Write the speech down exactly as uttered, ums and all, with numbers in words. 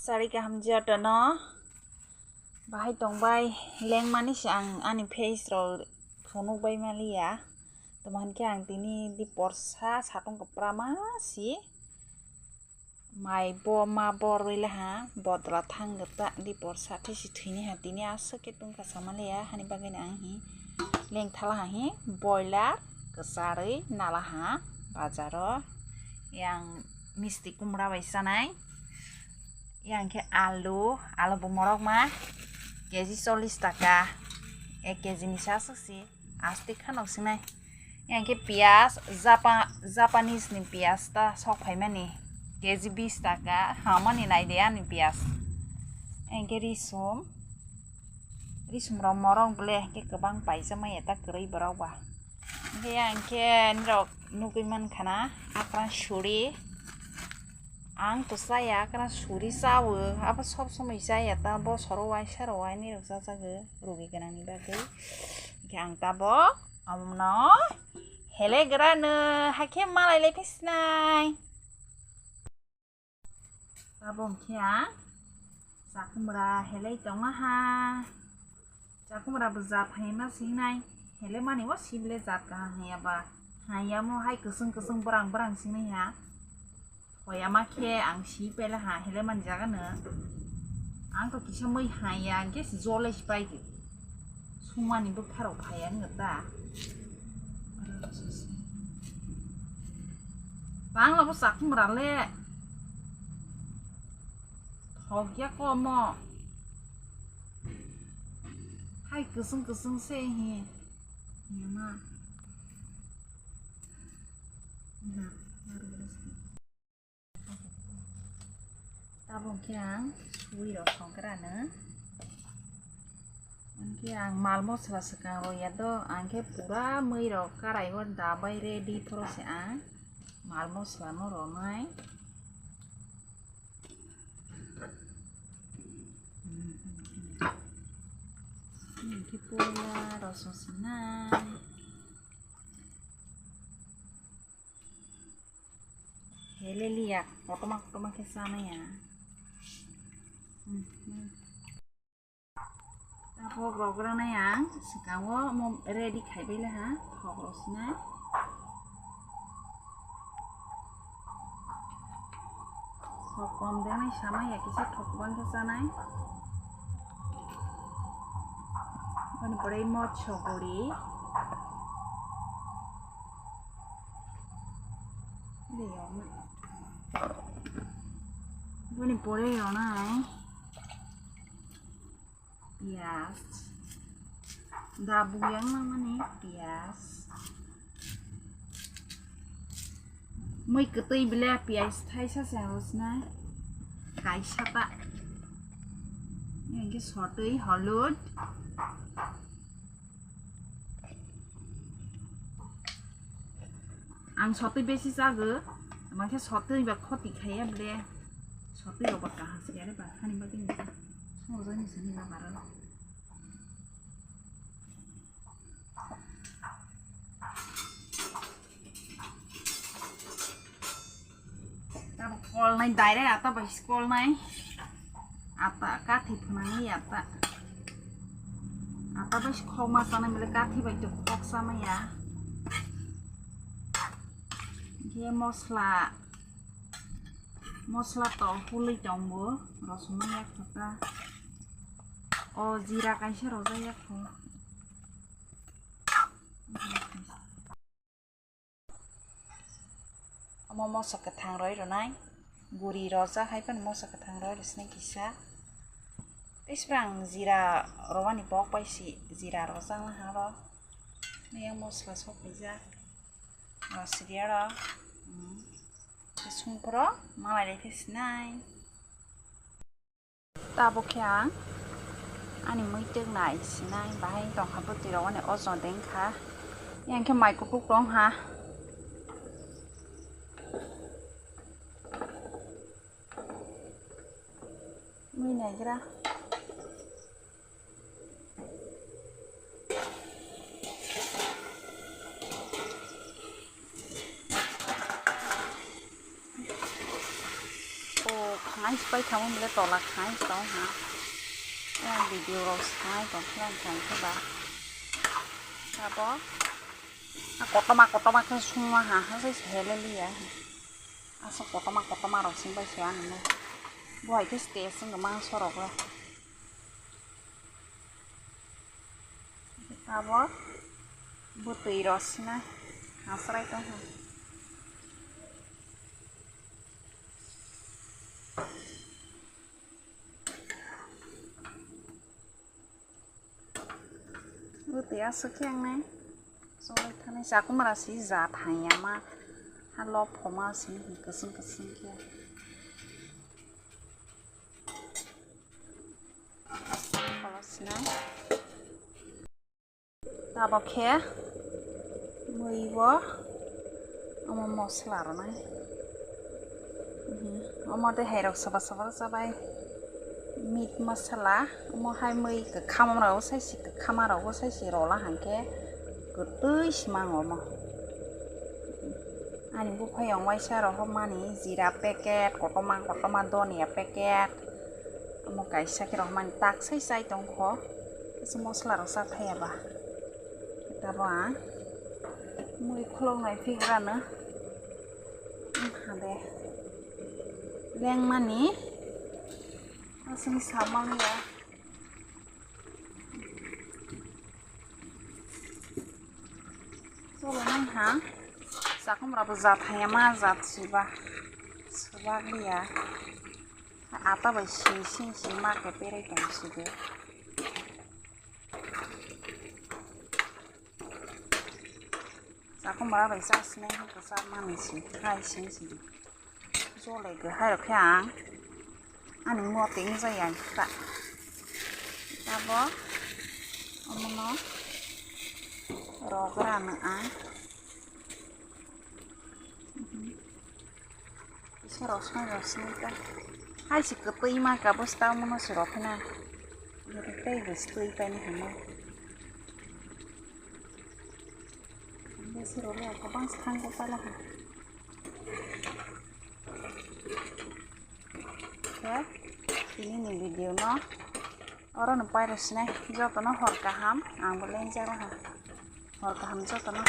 Chari kaham jotono. Bahai tongbai lengmani se ang ani face rok phunuk bai maliya. Tamo hinkhe ang tini di porsa satung kwprama si mai bo ma bor rwi laha bodla thang gata di porsa thwi si thwini ha tini aswk khe tungkha sama liya hani bagwi ang hi lengthala ha hi boiler kwcharwi nalaha bazaro yang misti kumra bai chanai. Yang khe alu, alu bo morok ma keji chollish taka, ek keji ni sa swk si, aswk kha nok sinai. Yang khe piyaj, Japa-, Japanese ni piyaj ta sok phaimani, keji bis taka, hamani nai de ani piyaj. Yang khe risum, risum rok morok ble khe kwbang paijak maya ta kwrwi borok ba. Hingke ang khe norok nugui mankha na, akran suri. Ang to chaya, akran suri chawo. Abo sob somoi chaya, ta bosoro waisa rok wainwi rok chajago, rugi gwnangni bagwi. Hingke ang tabok omono helegrano hakhe malai lai phi sinai. Abo hwnkhe ang chakhumra helai tongma ha. Chakhumra bo jat hai ma singnai. Hele mani o sibile jat kaham hai ya ba. Hai ya mo hai kwswng kwswng bwrang bwrang singnai ha. Hoya ma khe ang si pela ha hele mani jaga no. Ang to kisa mui hai ya hwnkhe jole si pai di. Sumani bwkha rok phai ya wngkha ta. Bangla bo chakhumra le. Thok ya komo. Hai kwswng kwswng se hi. Yama. Na, na, na, na. Tabuk hwnkhe ang sui rok songkra no. Hwnkhe ang mal mosla swkang rw ya do, ang khe pura mui rok karai o dabai ready phoro se ang mal mosla no rwnai. Hwnkhe puila roso sinai. Heleliya, kotorma kotorma khe chanai ya. Hmm, hmm. Thok rok rwnai ang swkang o omo ready khai bai le ha, thok rok sinai. Thok kom denai sama ya kisa thok bang khe chanai. Boni pore moso guri. Boni pore rwnai. Piyaj. Da buyang nangmani piyaj. Mui kwtwi bile piyaj thaisa se rosnai. Kaisa ta. Yang ke sotwi holud. Ang sotwi besi chago, tamo khe sotwi ba khoti khaiya ble. Sotwi rok ba kaham se are ba hani bagwi ni. Songwrwkjak ni sani ba baro. Tabuk kolnai direct ata bai kolnai. Ata kathi phunangwi ata. Ata bai khokma chanai bele kathi bai to khok chamaya. Hingke mosla, mosla to hului tongo, rosoma yak kho ta. O jira kaisa rojak yak kho. Omo moso kwthang roi rwnai, guri rojak hai phano moso kwthang roi rwsnai kisa. Tei sibra ang jira rwani bok bai si jira rojak na ha ro. Yang mosla sok phaijak. O siriya ro. Hmm. Sung phoro malai lai khe sinai. Tabuk khe ang ani muitwk nai sinai bahai tongkha bwtwi rok ani ojon dengkha. Yang khe mai kuphuk tongkha. Mui naigra. O khanai Pai thangwi bwle tola khai tong ha. Video rok sai tong khe ang thang khe ba. Abo a kotorma kotorma khe sungma ha, ha se hele liya. Aswk kotorma kotorma rok sing bai se ani mo. Bo hai khe stage wngkha mangso rok le. Abo bwtwi rosina hasrai tongkha. Bwtwi aswk khe wngnai. Choli thani chakumra si jat haiya ma. Ha lop phoma si kwchwng kwchwng khe. Kholosnai. Tabok khe mui bo omo mosla rwnai. Mhm. Omo tei hairok soba soba rwchabai meat masala. Omo hai mui kwkhama rok sai si kwkhama rok bo sai si rola hwnkhe kwtwi si mango omo. Ani buphayung waisa rohormani jira packet, kotorma kotorma dhoniya packet, omo kaisa khe rohormani tak sai chai tongkho, kisa mosla rok cha thaya ba. Tabo ang mui khuloknai phigrano wngkha de lengmani aswk samang ya. Cholo nang ha. Chakumra bo jat haiya ma jat siba. Subak liya. Ata bai si si si ma khe perai tong si de. Chakumra bai cha sinai ha kwchar mani si. Hai sing si. Jole kwhai rok khe ang ani mote wng jai ang kha. Abo omono rogra no ang. Kisa rosmai rosmai ta. Hai se kwtwi ma ka bwsta omono se rok na. Tei bwstwi paini hwnwi. Bwswrok le kwbang swkang khe pala kha. Khe tini ni video no oro no pairw sinai, joto no hor kaham, ang bo lengjak ha, hor kaham joto no.